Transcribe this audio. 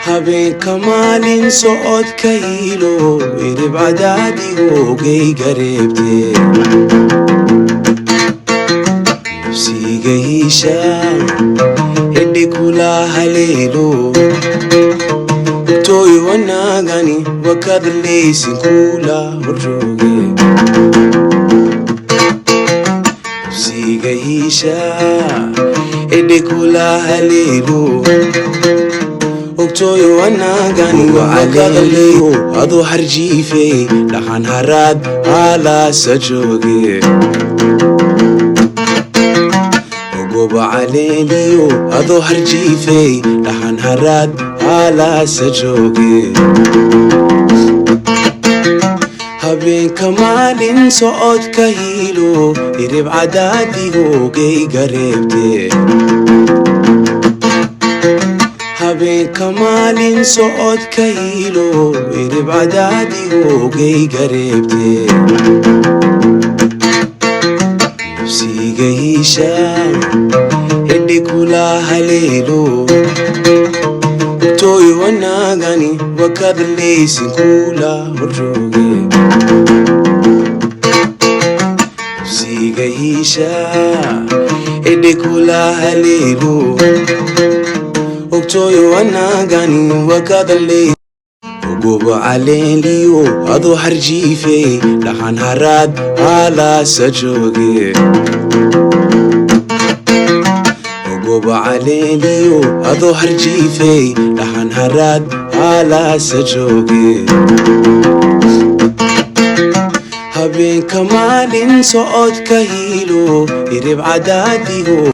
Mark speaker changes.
Speaker 1: Habeenka maalin socodka hiilo irib cadaadigoogayga reebte. Nafsiga hiisha hidhi kula haleelo tooy wanaagani wakadleysin kula horjooge. Nafsiga hiisha hidhi kula haleelo ogtooyo wanaagani wakadleyo adoo harjiifey dhaxan haraad haalaasa jooge. Ogoba caleeliyo adoo harjiifey dhaxan haraad haalaasa jooge. Habeenka maalin socodka hiilo irib cadaadigoogayga reebte. Habeenka maalin socodka hiilo irib cadaadigoogayga reebte. Nafsiga hiisha hidhi kula haleelo tooy wanaagani wakadleysin kula horjooge. Nafsiga hiisha hidhi kula haleelo ogtooyo wanaagani wakadley. Ogoba caleeliyo adoo harjiifey dhaxan haraad haalaasa jooge. Ogoba caleeliyo adoo harjiifey dhaxan haraad haalaasa jooge. Habeenka maalin socodka hiilo irib cadaadigo.